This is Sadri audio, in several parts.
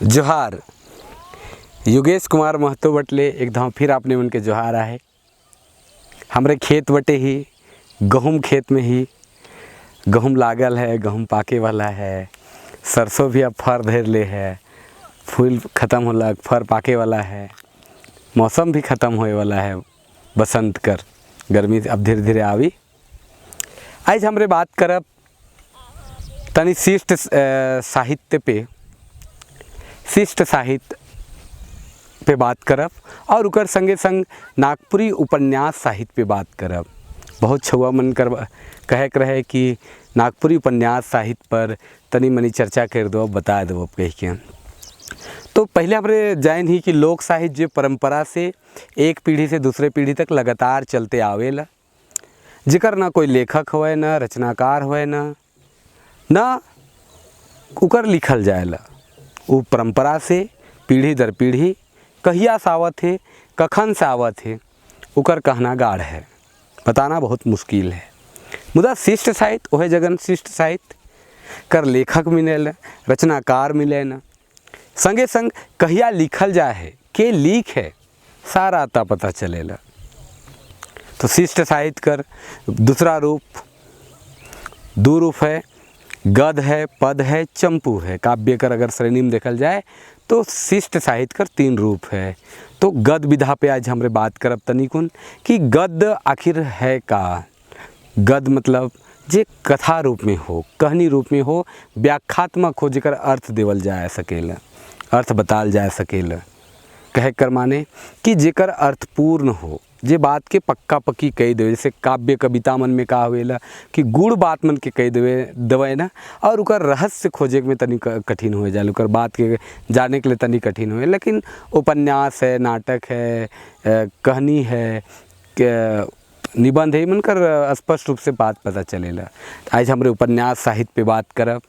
जोहार। योगेश कुमार महतो बटले एक धाव फिर आपने उनके जोहार आहे। हमरे खेत बटे ही गहूम खेत में ही गहूम लागल है, गहूम पाके वाला है, सरसों भी अब फर धर ले है, फूल ख़त्म होला, फर पाके वाला है, मौसम भी ख़त्म होए वाला है। बसंत कर गर्मी अब धीरे धीरे आवी। आज हमरे बात करब तनी शिष्ट साहित्य पे, शिष्ट साहित्य पे बात करब और उकर संगे संग नागपुरी उपन्यास साहित्य पे बात करब। बहुत छुआ मन कर कहे के रहे कि नागपुरी उपन्यास साहित्य पर तनी मनी चर्चा कर दो, बता दो कह के। तो पहले हमरे जान ही कि लोक साहित्य जो परंपरा से एक पीढ़ी से दूसरे पीढ़ी तक लगातार चलते आवेला, जिकर ना कोई लेखक होए, ना रचनाकार होए, ना ना उकर लिखल जाएला। वो परंपरा से पीढ़ी दर पीढ़ी कहिया से आवत है, कखन से आवत है, उकर कहना गाढ़ है, बताना बहुत मुश्किल है। मुदा शिष्ट साहित्य ओहे जगन शिष्ट साहित्य कर लेखक मिले, रचनाकार मिले न, संगे संग कहिया लिखल जाए है, के लीक है, सारा आता पता चलेला। तो शिष्ट साहित्य कर दूसरा रूप, दो रूप है, गद है, पद है, चंपू है। काव्य कर अगर श्रेणी में देखल जाए तो शिष्ट साहित्य कर तीन रूप है। तो गद विधा पे आज हमरे बात करब तनिकुन कि गद आखिर है का। गद मतलब जे कथा रूप में हो, कहानी रूप में हो, व्याख्यात्मक हो, जेकर अर्थ देवल जा सकेला, अर्थ बताल जा सकेला। कहे कर माने कि जेकर अर्थपूर्ण हो, जे बात के पक्का पक्की कह देवे। जैसे काव्य कविता मन में का होवेला कि गूढ़ बात मन के कह देवे देवे ना, और उकर रहस्य खोजे में तनी कठिन हो जाए, उकर बात के जाने के लिए तनी कठिन होए। लेकिन उपन्यास है, नाटक है, कहानी है, निबंध है, मन कर स्पष्ट रूप से बात पता चलेला। आज हमरे उपन्यास साहित्य पे बात करब।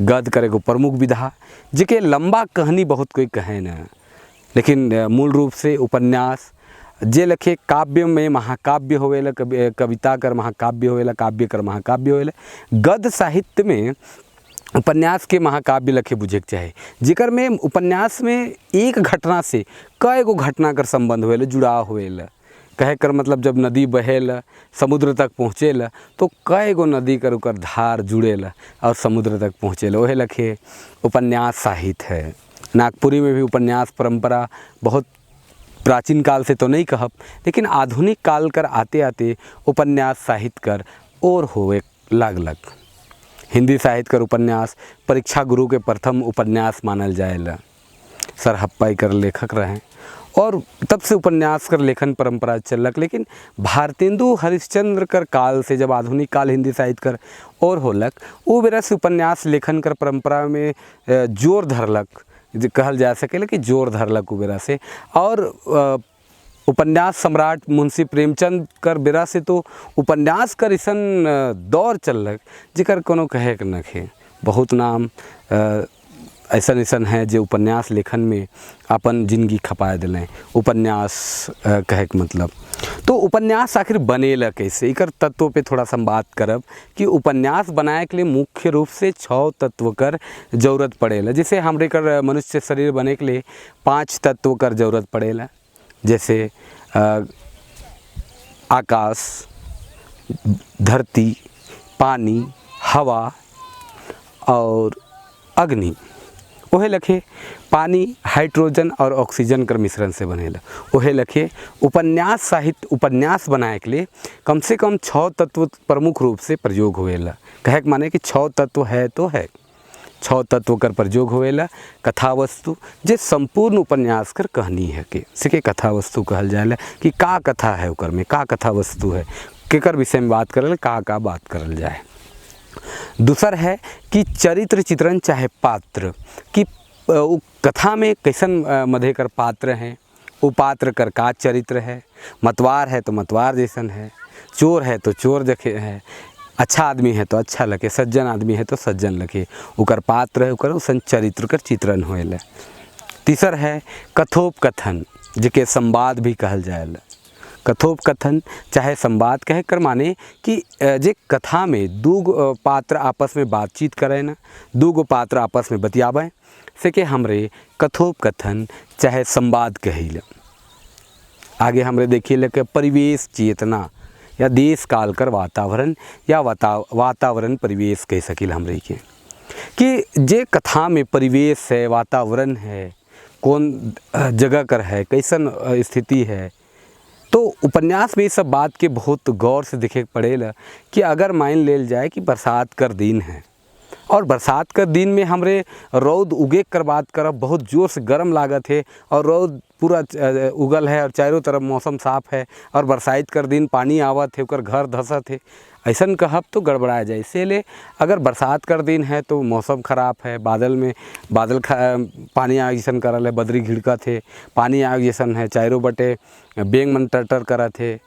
गद करे को प्रमुख विधा जेके लंबा कहानी बहुत कोई कहे ना, लेकिन मूल रूप से उपन्यास जे लखे काव्य में महाकाव्य होवेला, कविता कर महाकाव्य होवेला, काव्य कर महाकाव्य होवेला। गद साहित्य में उपन्यास के महाकाव्य लखे बुझे के चाहे, जेकर में उपन्यास में एक घटना से कई गो घटना कर संबंध होवेला, जुड़ाव होवेला। कहे कर मतलब जब नदी बहेला समुद्र तक पहुँचेला तो कई गो नदी कर उकर धार जुड़ेला और समुद्र तक पहुँचेला। वही लखे उपन्यास साहित्य है। नागपुरी में भी उपन्यास परंपरा बहुत प्राचीन काल से तो नहीं कहब, लेकिन आधुनिक काल कर आते आते उपन्यास साहित्य कर और होवे लागलक। हिंदी साहित्य कर उपन्यास परीक्षा गुरु के प्रथम उपन्यास मानल जाएला। सरहप्पा कर लेखक रहे और तब से उपन्यास कर लेखन परंपरा चलक। लेकिन भारतेंदु हरिश्चंद्र कर काल से जब आधुनिक काल हिंदी साहित्य कर और होलक, वो बेरा से उपन्यास लेखन कर परंपरा में जोर धरलक, जे कहल जा सकेला कि जोर धरलक उ बेरा से। और उपन्यास सम्राट मुंशी प्रेमचंद कर बेरा से तो उपन्यास कर अइसन दौर चलक जेकर कोनो कहे के नखे। बहुत नाम ऐसन ऐसन है जे उपन्यास लेखन में अपन जिंदगी खपा दिलें। उपन्यास कहे के मतलब तो उपन्यास आखिर बनेला कैसे, एकर तत्व पे थोड़ा सा बात करब कि उपन्यास बनाए के लिए मुख्य रूप से 6 तत्व कर जरूरत पड़ेला। जैसे हमरे कर मनुष्य शरीर बने के लिए 5 तत्व कर जरूरत पड़ेला, जैसे आकाश, धरती, पानी, हवा और अग्नि। ओहे लखे पानी हाइड्रोजन और ऑक्सीजन कर मिश्रण से बनेला। ओहे लखे उपन्यास साहित्य उपन्यास बनाए के लिए कम से कम 6 तत्व प्रमुख रूप से प्रयोग होवेला। कहे के माने कि 6 तत्व है तो है, 6 तत्व कर प्रयोग होवेला। कथावस्तु जे संपूर्ण उपन्यास कर कहानी है के से के कथावस्तु कहल जाएला कि का कथा है ओकर में, का कथावस्तु है, केकर विषय में बात करल, का का बात करल जाए। दूसर है कि चरित्र चित्रण चाहे पात्र कि उ कथा में कैसन मधे कर पात्र हैं, वो पात्र कर का चरित्र है। मतवार है तो मतवार जैसन है, चोर है तो चोर जखे है, अच्छा आदमी है तो अच्छा लगे, सज्जन आदमी है तो सज्जन लगे, उकर पात्र है उकर उसन चरित्र कर चित्रण होएला। तीसर है कथोपकथन जेके संवाद भी कहल जाएला। कथोपकथन चाहे संवाद कहे कर माने कि जे कथा में दू गो पात्र आपस में बातचीत करें न, दू गो पात्र आपस में बतियावें, से के हमरे कथोपकथन चाहे संवाद कहिला। आगे हमरे देखिए के परिवेश चेतना या देश काल कर वातावरण या वातावरण परिवेश कह सकिल हमरे के कि जे कथा में परिवेश है, वातावरण है, कौन जगह कर है, कैसन स्थिति है। तो उपन्यास में ये सब बात के बहुत गौर से देखे के पड़ेला कि अगर मान लेल जाए कि बरसात कर दिन है और बरसात कर दिन में हमरे रौद उगे कर बात करब, बहुत जोर से गर्म लागत है और रौद पूरा उगल है और चारों तरफ मौसम साफ है और बरसात कर दिन पानी आवत है, ओकर घर धसत है, ऐसन कहब तो गड़बड़ा जाए। इसीलिए अगर बरसात कर दिन है तो मौसम खराब है, बादल में बादल पानी आग जैसन करल है, बदरी घिड़कत है, पानी आग जैसन है, चारों बटे बेंग मन टर करत है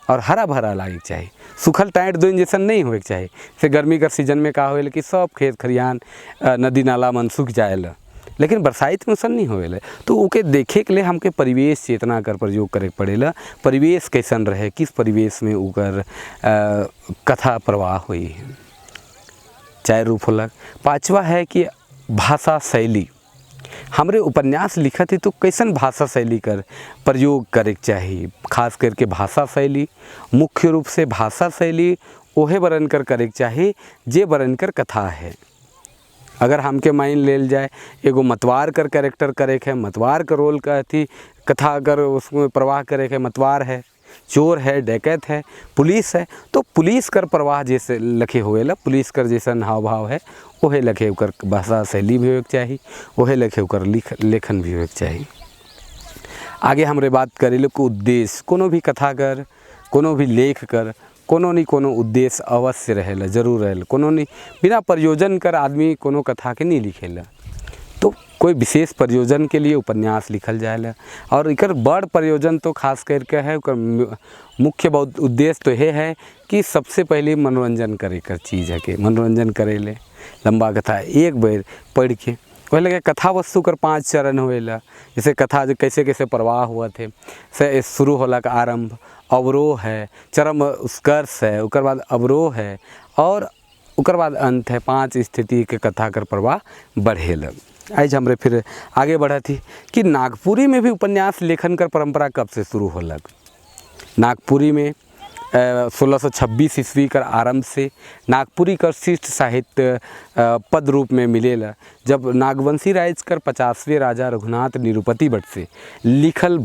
और हरा भरा लागे चाही, सूखल टाइट दिन जैसन नहीं होए के चाही। से गर्मी का सीजन में का होएला कि सब खेत खलिहान नदी नाला मन सूख जाएला, लेकिन बरसात में वैसन नहीं होएला। तो ओके देखे के लिए हमके परिवेश चेतना कर प्रयोग करे के पड़ेला। परिवेश कैसन रहे, किस परिवेश में ओकर कथा प्रवाह हुई है। चार रूप होला। पांचवा है कि भाषा शैली। हमरे उपन्यास लिखत ही तो कैसन भाषा शैली कर प्रयोग करे के चाही। खास करके भाषा शैली मुख्य रूप से भाषा शैली ओहे वर्णन कर करे के चाही जे वर्णन कर कथा है। अगर हमके मान लेल जाए एगो मतवार कर कैरेक्टर करे के है, मतवार का रोल का अथी कथा अगर उसमें प्रवाह करे के, मतवार है, चोर है, डकैत है, पुलिस है, तो पुलिस कर प्रवाह जैसे लखे होएला, पुलिस कर जैसन हाव भाव है ओहे लखे ओकर भाषा शैली भी होए के चाही, ओहे लखे ओकर लेखन भी होए के चाही। आगे हमरे बात करेले कि उद्देश्य, कोनो भी कथा कर, कोनो भी लेख कर कोनो नहीं कोनो उद्देश्य अवश्य रहेला, जरूर रहेला। कोनो नहीं बिना प्रयोजन कर आदमी कोनो कथा के नहीं लिखेला। तो कोई विशेष प्रयोजन के लिए उपन्यास लिखल जाएला और एकर बड़ प्रयोजन तो खास करके है, ओकर मुख्य बहुत उद्देश्य तो ये है कि सबसे पहले मनोरंजन करे कर चीज़ है कि मनोरंजन करे ले लंबा कथा एक बेर पढ़ के वही लगे कथा वस्तु कर 5 चरण होएला। जैसे कथा जो कैसे कैसे प्रवाह हुआ थे, से शुरू होला का आरंभ, अवरोह है, चरम उत्कर्ष है, ओकर बाद अवरोह है और ओकर बाद अंत है। 5 स्थिति के कथा कर प्रवाह बढ़ेला। आज हमरे फिर आगे बढ़ा थी कि नागपुरी में भी उपन्यास लेखन कर परंपरा कब से शुरू होलक। नागपुरी में 1626 ईस्वी कर आरंभ से नागपुरी कर शिष्ट साहित्य पद रूप में मिलेला, जब नागवंशी राज कर 50वें राजा रघुनाथ निरुपति भट्ट से लिखल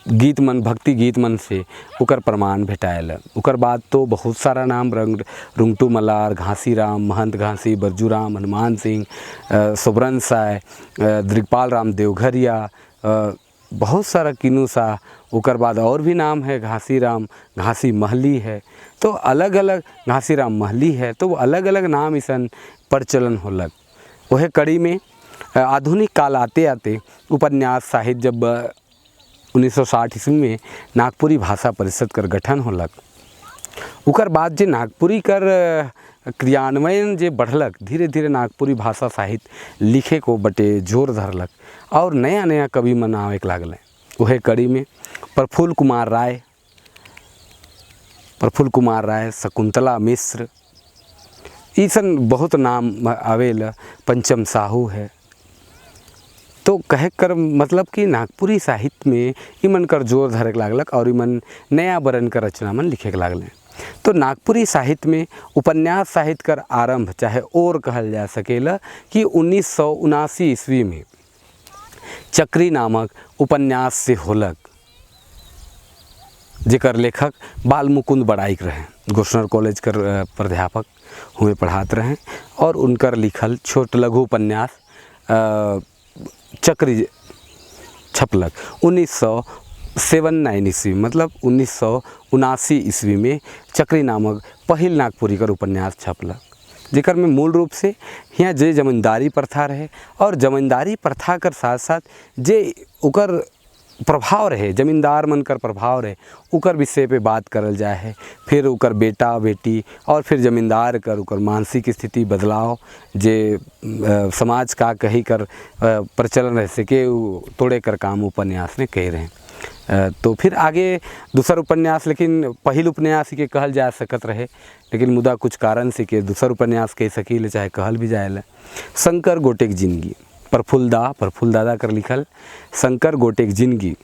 गीत मन, भक्ति गीत मन से ओकर प्रमाण भेटायल। ओकर बाद तो बहुत सारा नाम रंग रुंगटू मलार, घासीराम, महंत घासी, बरजूराम, हनुमान सिंह, सोबरन साय, दृगपाल राम देवघरिया, बहुत सारा किनू शाह, ओकर बाद और भी नाम है, घासीराम, घासी महली है, तो अलग अलग घासीराम महली है, तो वो अलग अलग नाम इसन प्रचलन होलक। वह कड़ी में आधुनिक काल आते आते उपन्यास साहित्य जब 1960 ईस्वी में नागपुरी भाषा परिषद कर गठन होलक, ओकर बाद जे नागपुरी कर क्रियान्वयन जे बढ़लक, धीरे धीरे नागपुरी भाषा साहित्य लिखे को बटे जोर धरलक और नया नया कवि मन आवे के लागल। वह कड़ी में प्रफुल्ल कुमार राय, शकुंतला मिश्र, ईसन बहुत नाम आवेला, पंचम साहू है। तो कहे कर मतलब कि नागपुरी साहित्य में इमन कर जोर धरे के लागलक और इमन नया बरन कर रचना मन लिखे के लागल। तो नागपुरी साहित्य में उपन्यास साहित्य कर आरंभ चाहे और कहल जा सकेला कि 1979 ईस्वी में चक्री नामक उपन्यास से होलक, जेकर लेखक बाल मुकुंद बड़ाइक रहे, गोस्सनर कॉलेज कर प्राध्यापक हुए पढ़ात रहे और उनकर लिखल छोट लघु उपन्यास चक्री छपलक 1979 ईस्वी, मतलब 1979 ईस्वी में चक्री नामक पहिल नागपुरी कर उपन्यास छपलक, जेकर में मूल रूप से यहाँ जे जमींदारी प्रथा रहे और जमींदारी प्रथा कर साथ साथ जे ओकर प्रभाव रहे, जमींदार मन कर प्रभाव रहे, उकर विषय पे बात करल जाए है। फिर उकर बेटा बेटी और फिर जमींदार कर उकर मानसिक स्थिति बदलाव जे समाज का कही कर प्रचलन रह सके तोड़े कर काम उपन्यास में कह रहे हैं। तो फिर आगे दूसर उपन्यास, लेकिन पहिल उपन्यास के कहल जा सकत रहे, लेकिन मुदा कुछ कारण से के दूसर उपन्यास कह सकीले, चाहे कहल भी जाएला। शंकर गोटेक जिंदगी, प्रफुल्ल दादा कर लिखल शंकर गोटेक जिंदगी,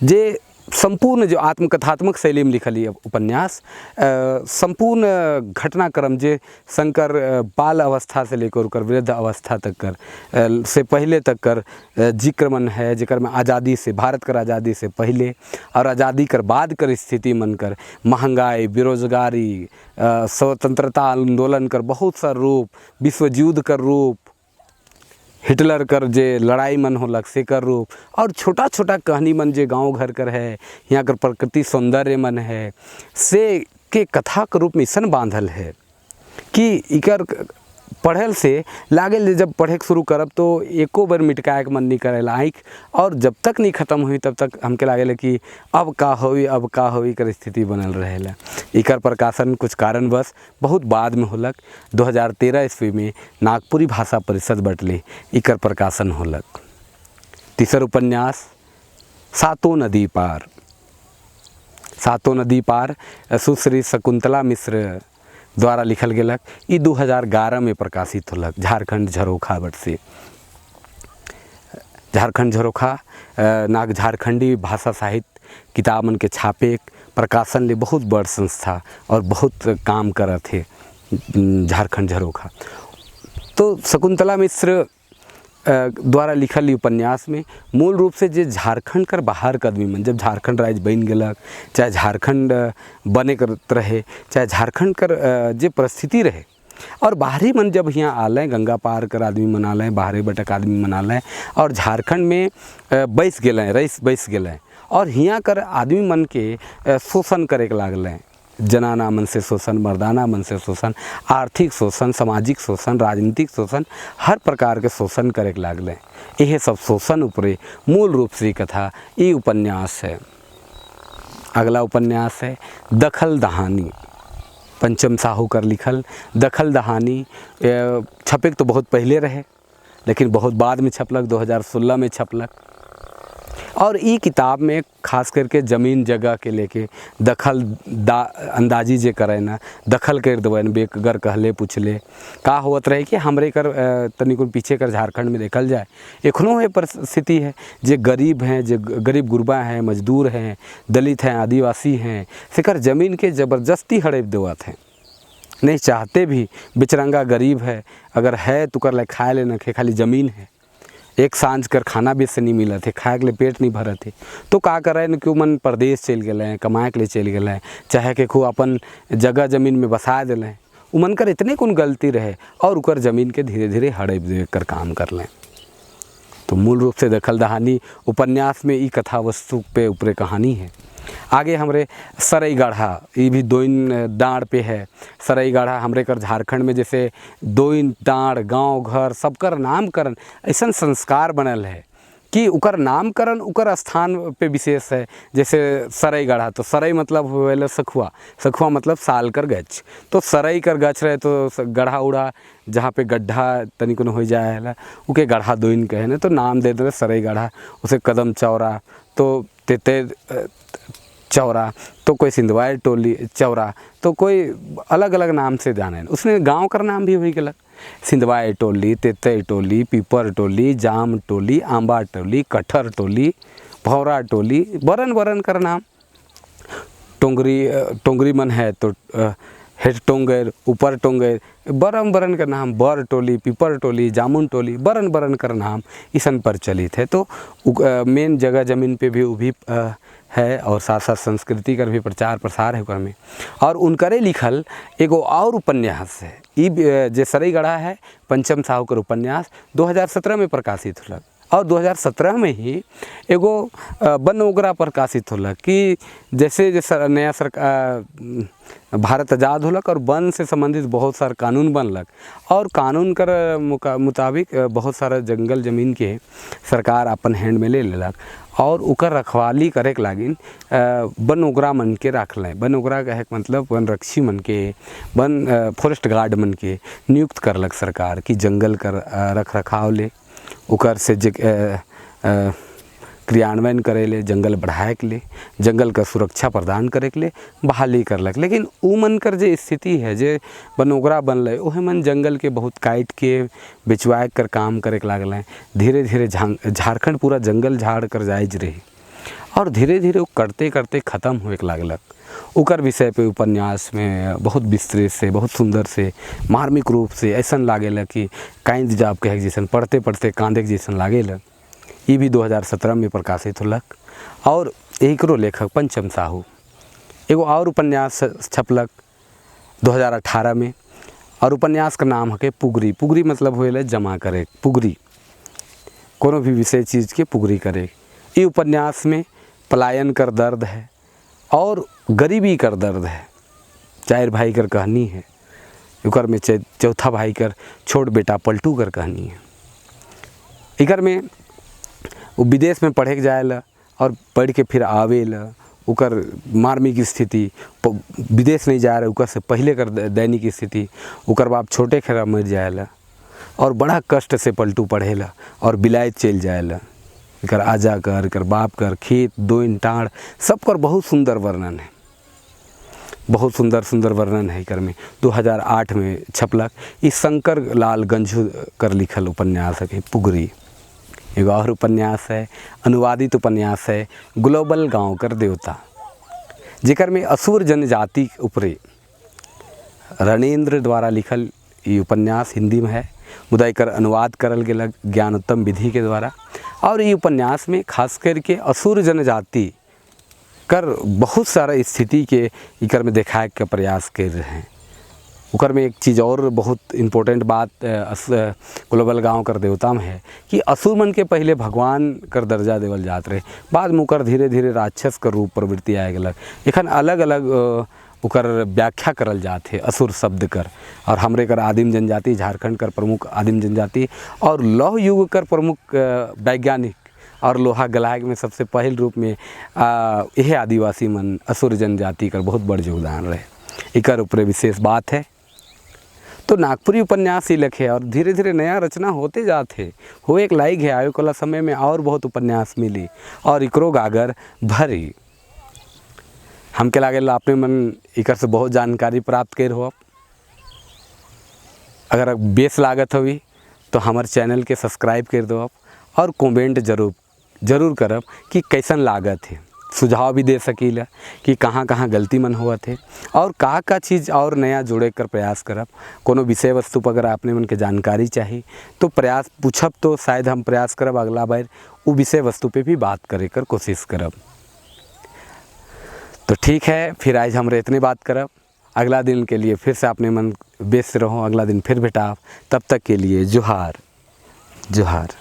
जे संपूर्ण जो आत्मकथात्मक शैली में लिखल ये उपन्यास, संपूर्ण घटनाक्रम जे शंकर बाल अवस्था से लेकर ओकर वृद्ध अवस्था तक कर से पहले तक कर जिक्र मन है, जेकर में आज़ादी से, भारत कर आज़ादी से पहले और आज़ादी कर बाद कर स्थिति मन कर, महंगाई, बेरोजगारी, स्वतंत्रता आंदोलन कर बहुत सा रूप, विश्व युद्ध कर रूप, हिटलर कर जे लड़ाई मन होलक से कर रूप, और छोटा छोटा कहानी मन जे गांव घर कर है, यहाँ कर प्रकृति सौंदर्य मन है, से के कथा के रूप में ऐसन बांधल है कि इकर पढ़ल से लागल जब पढ़े के शुरू करब तो एको बार मिटकाए के मन नहीं करेला आँख, और जब तक नहीं ख़त्म हुई तब तक हमके लागेला कि अब का होई, अब का होई कर स्थिति बनल रहेला। इकर प्रकाशन कुछ कारणवश बहुत बाद में होलक। 2013 ईस्वी में नागपुरी भाषा परिषद बटले इकर प्रकाशन होलक। तीसर उपन्यास सातों नदी पार। सातों नदी पार सुश्री शकुंतला मिश्र द्वारा लिखल गेलक। ई 2011 में प्रकाशित होलक झारखंड झरोखा बट से। झारखंड झरोखा नाग झारखंडी भाषा साहित्य किताब मन के छापे प्रकाशन ले बहुत बड़ संस्था और बहुत काम करत है झारखंड झरोखा। तो शकुंतला मिश्र द्वारा लिखल उपन्यास में मूल रूप से जे झारखंड कर बाहर के आदमी मन, जब झारखंड राज्य बन गलक, चाहे झारखंड बने करत रहे, चाहे झारखंड कर जे परिस्थिति रहे, और बाहरी मन जब यहाँ आलें, गंगा पार कर आदमी मन आलें, बाहरी बटक आदमी मन आलें और झारखंड में बैस गेलें, रईस बैस गेलें और हियाँ कर आदमी मन के शोषण करे के लागलें। जनाना मन से शोषण, मर्दाना मन से शोषण, आर्थिक शोषण, सामाजिक शोषण, राजनीतिक शोषण, हर प्रकार के शोषण करे के लागलें। यह सब शोषण उपरे मूल रूप से कथा ये उपन्यास है। अगला उपन्यास है दखल दहानी, पंचम साहू कर लिखल दखल दहानी। छपे तो बहुत पहले रहे, लेकिन बहुत बाद में छपलक, 2016 में छपलक। और ई किताब में खास करके ज़मीन जगह के लेके दखल दा अंदाजी जे करे ना, दखल कर देवे न, बेगर कहले पूछले का होत रहे कि हमरे कर तनिक पीछे कर झारखंड में देखल जाए एखनो है परिस्थिति है, जे गरीब हैं, जे गरीब गुरबा हैं, मजदूर हैं, दलित हैं, आदिवासी हैं, सेकर ज़मीन के ज़बरदस्ती हड़प देवत हैं। नहीं चाहते भी, बेचरंगा गरीब है, अगर है तो कर ले खाए ले न खे, खाली ज़मीन है, एक सांझ कर खाना भी से नहीं मिलत है, खाए के लिए पेट नहीं भरत है, तो का करे न कि मन परदेश चल गए हैं, कमाए के लिए चल गए हैं, चाहे के खूब अपन जगह ज़मीन में बसा दिले हैं, उमन कर इतने कौन गलती रहे और उकर ज़मीन के धीरे धीरे हड़प दे कर काम कर लें। तो मूल रूप से दखल दहानी उपन्यास में ई कथा वस्तु पे ऊपरे कहानी है। आगे हमरे सरई गाढ़ा, ये भी दोइन डाँड़ पे है। सरई गाढ़ा हमरे कर झारखंड में जैसे दोइन डाँड़ गांव घर सबकर नामकरण ऐसा संस्कार बनल है कि उकर नामकरण उकर स्थान पे विशेष है। जैसे सरई गाढ़ा तो सरई मतलब होवेला सखुआ, सखुआ मतलब साल कर गछ, तो सरई कर गछ रहे तो गढ़ा उड़ा जहाँ पे गड्ढा तनिक हो जाए ला उके गढ़ा दोइन कहे ना, तो नाम दे दे सरई गाढ़ा। उसे कदम चौरा तो तेते चौरा, तो कोई सिंधवाए टोली चौरा, तो कोई अलग अलग नाम से जाने। उसने गांव का नाम भी वही गलत, सिंधवाए टोली, तेतई टोली, पीपर टोली, जाम टोली, आंबा टोली, कटहर टोली, भौरा टोली, बरन बरन कर नाम। टोंगरी टोंगरी मन है तो हेड टोंगर, ऊपर टोंगर, बरन बरन का नाम, बर टोली, पीपर टोली, जामुन टोली, बरन बरन कर नाम इसन प्रचलित है। तो मेन जगह ज़मीन पे भी वो भी है और साथ साथ संस्कृति का भी प्रचार प्रसार है ओकर में। और उनकरे लिखल एगो और उपन्यास है, ई जे सरई गढ़ा है पंचम साहू कर उपन्यास 2017 में प्रकाशित होलक। और 2017 में ही एगो वन ओगरा प्रकाशित होलक कि जैसे जैसे नया सरकार भारत आज़ाद होलक और वन से संबंधित बहुत सारा कानून बनलक और कानून कर मुताबिक बहुत सारा जंगल ज़मीन के सरकार अपन हैंड में ले लेलक और उकर रखवाली करे के लागिन वन ओगरा मन के राखलें। वन ओगरा कहे के मतलब वन रक्षी मन के, वन फॉरेस्ट गार्ड मन के नियुक्त करलक सरकार कि जंगल कर रख रखाव ले, उकर से जे क्रियान्वयन करे ले, जंगल बढ़ाए के लिए, जंगल का सुरक्षा प्रदान करे के लिए बहाली करलक। लेकिन उ मन कर जे स्थिति है, जे बनोगरा बनलै, ओहे मन जंगल के बहुत काट के बेचवाए कर काम करे के लागल हैं। धीरे धीरे झारखंड पूरा जंगल झाड़ कर जायज रही और धीरे धीरे वो करते करते ख़त्म होए के लागलक। ओकर विषय पे उपन्यास में बहुत विस्तृत से, बहुत सुंदर से, मार्मिक रूप से ऐसा लागेला कि कांद जाब कहे जैसन, पढ़ते पढ़ते कांदे जैसन लागेला। ये भी 2017 में प्रकाशित होलक और एकरो लेखक पंचम साहू। एगो और उपन्यास छपलक 2018 में और उपन्यास का नाम है पुगरी। पुगरी मतलब होएला जमा करे, पुगरी कोनो भी विषय चीज़ के पुगरी करे। ये उपन्यास में पलायन कर दर्द है और गरीबी कर दर्द है। चार भाई कर कहानी है, उकर में चौथा भाई कर छोट बेटा पलटू कर कहानी है। इकर में वो विदेश में पढ़े के जाएला और पढ़ के फिर आवेला, उकर मार्मिक स्थिति, विदेश नहीं जा रहे उकर से पहले कर दैनिक स्थिति, उकर बाप छोटे खेरा मर जाएला और बड़ा कष्ट से पलटू पढ़ेला और बिलायत चल जाएला। इकर आजा कर, इकर बाप कर, खेत दोइन टाँड़ सब कर बहुत सुंदर वर्णन है, बहुत सुंदर सुंदर वर्णन है इकर में। 2008 में छपलक। ई शंकर लाल गंझू कर लिखल उपन्यास है पुगरी। एगो और उपन्यास है, अनुवादित उपन्यास है, ग्लोबल गांव कर देवता, जेकर में असुर जनजाति उपरे रणेंद्र द्वारा लिखल ई उपन्यास हिंदी में है, मुदा एकर अनुवाद करल गेलक ज्ञानोत्तम विधि के द्वारा। और ई उपन्यास में खास करके असुर जनजाति कर बहुत सारा स्थिति के इकर में देखाए के प्रयास कर रहे हैं। उकर में एक चीज़ और बहुत इम्पोर्टेंट बात ग्लोबल गांव कर देवता में है कि असुर मन के पहले भगवान कर दर्जा देवल जात रहे, बाद में उकर धीरे धीरे राक्षस कर रूप प्रवृत्ति आए गलक। एखन अलग अलग उकर व्याख्या करल जात है असुर शब्द कर। और हमरे कर आदिम जनजाति, झारखंड कर प्रमुख आदिम जनजाति और लौह युग कर प्रमुख वैज्ञानिक और लोहा गलाय में सबसे पहल रूप में यह आदिवासी मन असुर जनजाति कर बहुत बड़ योगदान रहे, इकर ऊपर विशेष बात है। तो नागपुरी उपन्यास ही लिखे और धीरे धीरे नया रचना होते जाते हो एक लाइक है। आयो कला समय में और बहुत उपन्यास मिली और इकरो गागर भरी। हमके लागेला अपने मन इकर से बहुत जानकारी प्राप्त कर हो। अगर बेस लागत हुई तो हमारे चैनल के सब्सक्राइब कर दो आप और कमेंट जरूर करब कि कैसन लागत है, सुझाव भी दे सकीला कि कहाँ कहाँ गलती मन होवत है और का का चीज़ और नया जोड़े कर प्रयास करब। कोनो विषय वस्तु पर अगर आपने मन के जानकारी चाहिए तो प्रयास पूछब तो शायद हम प्रयास करब अगला बार वो विषय वस्तु पे भी बात करे कर कोशिश करब। तो ठीक है, फिर आज हमरे इतने बात करब। अगला दिन के लिए फिर से आपने मन व्यस्त रहो, अगला दिन फिर भेटाब। तब तक के लिए जोहार जोहार।